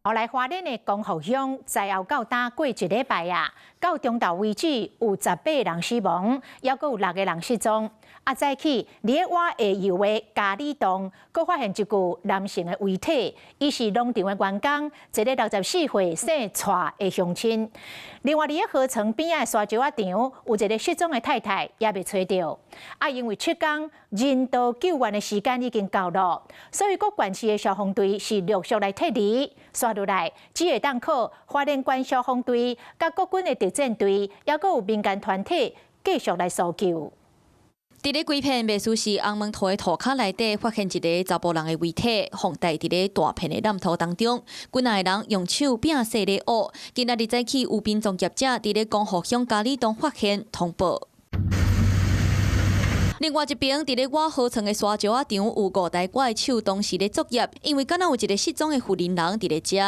後來花蓮的光復鄉在後到今過一禮拜啊，到中晝為止有18個人死亡，猶閣有六個人失蹤。啊，早起佇咧倚下游的佳里洞，閣發現一具男性的遺體，伊是農場的員工，一个64歲姓蔡的鄉親。另外，佇咧河床邊仔的沙石仔場，有一个失蹤的太太猶未揣著。啊，因為7工人道救援的時間已經到了，所以各縣市的消防隊是陸續來撤離。紲落來，只會當靠花蓮縣消防隊、佮國軍的特戰隊，猶閣有民間團體繼續來搜救。佇咧規片袂輸是紅毛塗的塗跤內底發現一个查埔人的遺體，封袋佇咧大片的爛土當中，幾若个人用手摒細咧挖。今仔日早起有殯葬業者佇咧光復鄉佳里洞發現通報。另外一邊，佇咧倚河床的沙石仔場有五台割的手當時咧作業，因為敢若有一个失蹤的婦人人佇咧遮。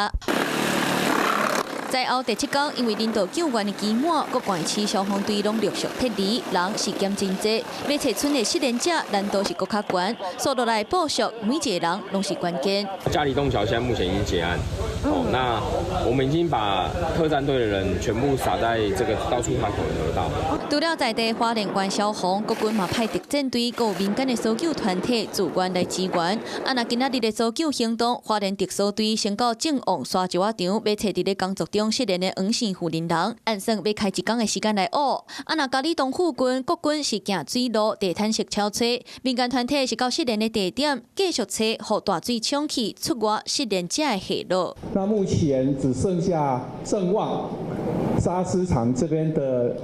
在後第七工，因為人道救援的期滿，各縣市消防隊攏陸續撤離，人是減真濟。欲揣賰的失聯者難度是閣較懸，紲落來部署每一个人攏是關鍵。佳里洞橋現在目前已經結案，哦，那我們已經把特戰隊的人全部撒在這個到出海口的河道。除了在地花蓮縣消防，國軍嘛派特戰隊，閣有民間的搜救團體自願來支援。啊，若今仔日的搜救行動，花蓮特搜隊先到正旺沙石仔場，欲揣佇咧工作中失聯的黃姓婦人人，按算欲開一工的時間來挖。啊，若佳里洞附近國軍是行水路地毯式搜揣，民間團體是到失聯的地點繼續揣，予大水沖去出外失聯者的下落。那目前只剩下正旺砂石場這邊的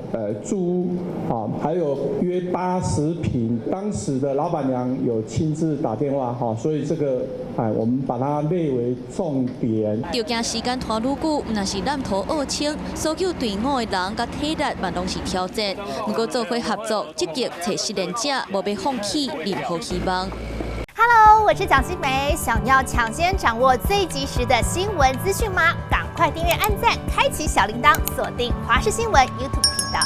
住屋啊，還有約80坪，當時的老闆娘有親自打電話哈，所以這個哎，我們把它列為重點。著驚時間拖愈久，若是濫土挖清，搜救隊伍的人佮體力嘛攏是挑戰。毋過做伙合作，積極揣失聯者，無欲放棄任何希望。 Hello，我是蔣新梅，想要搶先掌握最及時的新聞資訊嗎？趕快訂閱、按讚、開啟小鈴鐺，鎖定華視新聞 YouTube 頻道。